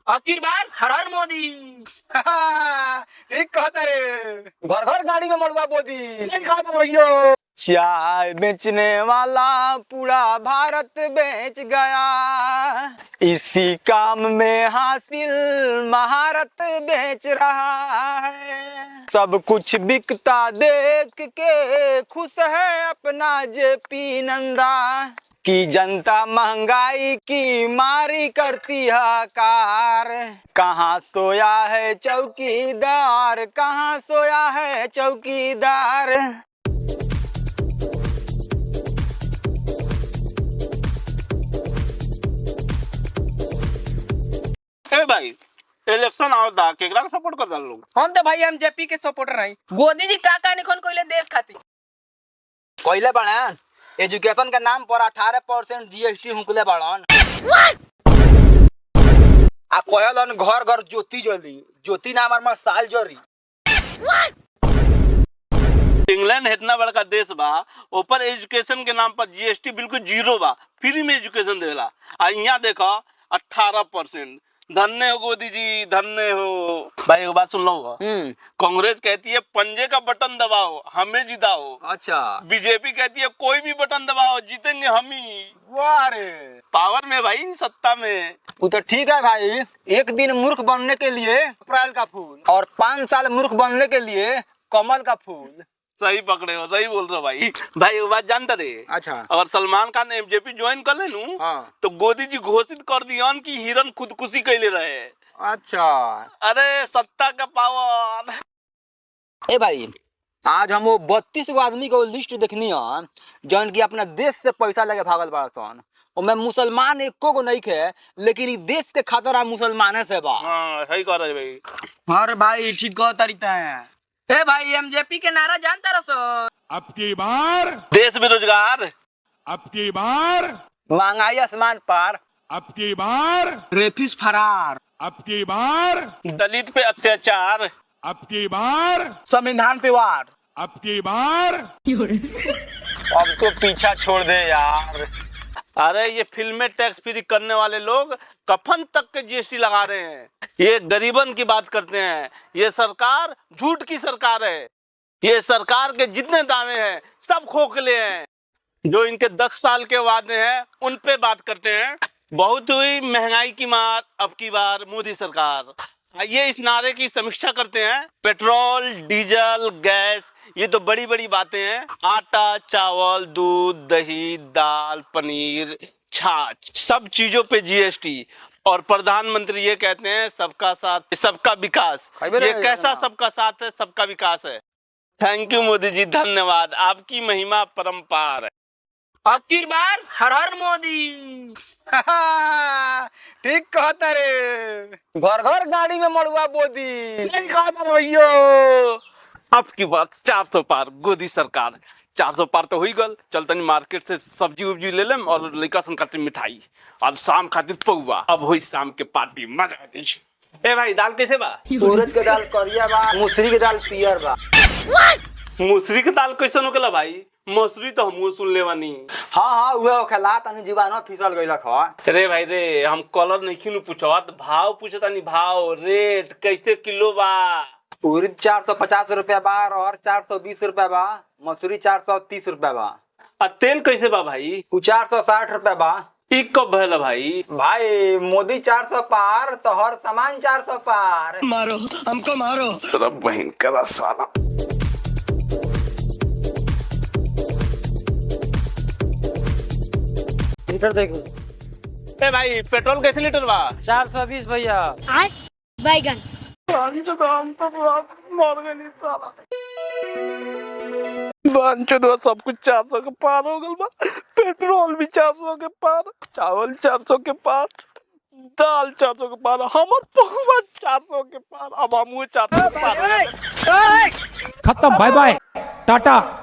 आखिर बार हर हर मोदी। ठीक कहता रे, घर घर गाड़ी में मड़ुआ बोदी। चाय बेचने वाला पूरा भारत बेच गया, इसी काम में हासिल महारत बेच रहा है। सब कुछ बिकता देख के खुश है अपना जेपी नंदा की जनता महंगाई की मारी करती है कार। कहाँ सोया है चौकीदार, कहाँ सोया है चौकीदार। ए भाई, इलेक्शन आवता, केकरा के सपोर्ट कर लोग? हम तो भाई हम जेपी के सपोर्टर हई। मोदी जी का का निखन कोइले देश खातिर? कोइले बड़न, एजुकेशन के नाम पर 18% जीएसटी हुकले बड़न आ कहलन घर घर ज्योति जली, ज्योति नाम और साल जरी। इंग्लैंड इतना बड़का देश बा, ऊपर एजुकेशन के नाम पर जीएसटी बिल्कुल जीरो बा, फ्री में एजुकेशन देला। आ यहाँ देखो 18%। धन्य हो मोदी जी, धन्य हो। भाई, एक बात सुन लो। कांग्रेस कहती है पंजे का बटन दबाओ, हमें जिताओ। बीजेपी कहती है कोई भी बटन दबाओ, जीतेंगे हम ही। वाह रे! पावर में भाई, सत्ता में। वो तो ठीक है भाई, एक दिन मूर्ख बनने के लिए अप्रैल का फूल और 5 साल मूर्ख बनने के लिए कमल का फूल। सही पकड़े हो, सही बोल रहे हो भाई। भाई, वो बात जानता रे? अच्छा। अगर सलमान खान एमजेपी ज्वाइन कर ले नू, तो मोदी जी घोषित कर दियन कि हिरन खुदकुशी कैले रहे। अरे, सत्ता का पावर। ए भाई, आज हम वो 32 गो आदमी के लिस्ट देखनी हन जौन की अपना देश से पैसा लेके भागल बड़ा सन। ओमे मुसलमान एको गो नहीं खे, लेकिन इ देश के खातिर आ मुसलमाने से बा। हाँ, सही कह रहे भाई। अरे भाई, ठीक कह तारी है। ए भाई, एमजेपी के नारा जानता रसो? अब की बार, देश बेरोजगार, अब की बार, महंगाई आसमान पर, अब की बार, रेफिस फरार, अब की बार, दलित पे अत्याचार, अब की बार, संविधान पे वार, अब की बार। अब तो पीछा छोड़ दे यार। अरे, ये फिल्में टैक्स फ्री करने वाले लोग कफन तक के जीएसटी लगा रहे हैं। ये गरीबन की बात करते हैं। ये सरकार झूठ की सरकार है। ये सरकार के जितने दावे हैं, सब खोखले हैं। जो इनके 10 साल के वादे हैं, उन पे बात करते हैं। बहुत हुई महंगाई की मार, अब की बार मोदी सरकार। आइए, इस नारे की समीक्षा करते हैं। पेट्रोल, डीजल, गैस, ये तो बड़ी बड़ी बातें हैं। आटा, चावल, दूध, दही, दाल, पनीर, छाछ, सब चीजों पे जीएसटी और प्रधानमंत्री ये कहते हैं सबका साथ, सबका विकास। खैबे ये रे। कैसा सबका साथ है, सबका विकास है? Thank you Modi ji, धन्यवाद, आपकी महिमा परम्पार है। अब की बार हर हर मोदी। ठीक कहता रे, घर घर गाड़ी में मड़ुआ बोदी। सही कहा भैया। अब की बात 400 पार, गोदी सरकार 400 पार तो हुई गल। चल तनी मार्केट से सब्जी उब्जी ले लेम और लइका सन खातिर मिठाई और शाम खातिर पौवा। अब हुई शाम के पार्टी, मजा आ गई। ए भाई, दाल कैसे बा? उड़द के दाल करिया बा, मुसरी के दाल पियर बा। मसूरी के दाल कैसन होकेला भाई? मसूरी तो हमहू सुन ले बानी। हाँ, उहे होखेला, तनी जीवाणु फिसल गइलक ह। अरे भाई रे, हम कलर नहीं खिनु पूछत, भाव पूछतानी। भाव, रेट कैसे किलो बा? उड़द 450 रुपया बा और 420 रुपया बा, मसूरी 430 रुपया बा। आ तेल कैसे बा भाई? उ 460 रुपया बा। ई कब भइल भाई? भाई, मोदी 400 पार तो हर सामान 400 पार। मारो हमको, मारो। तेरा बहन करा साला। लीटर देखो। ए भाई, पेट्रोल कैसे लीटर बा? 420 भैया। बैगन। मर गई साला। चुदवा, सब कुछ 400 के पार हो गल बा। पेट्रोल भी 400 के पार, चावल 400 के पार, दाल 400 के पार, हमर पहुआ 400 के पार। अब हमहू 400 के पार। खत्म, बाय बाय, टाटा।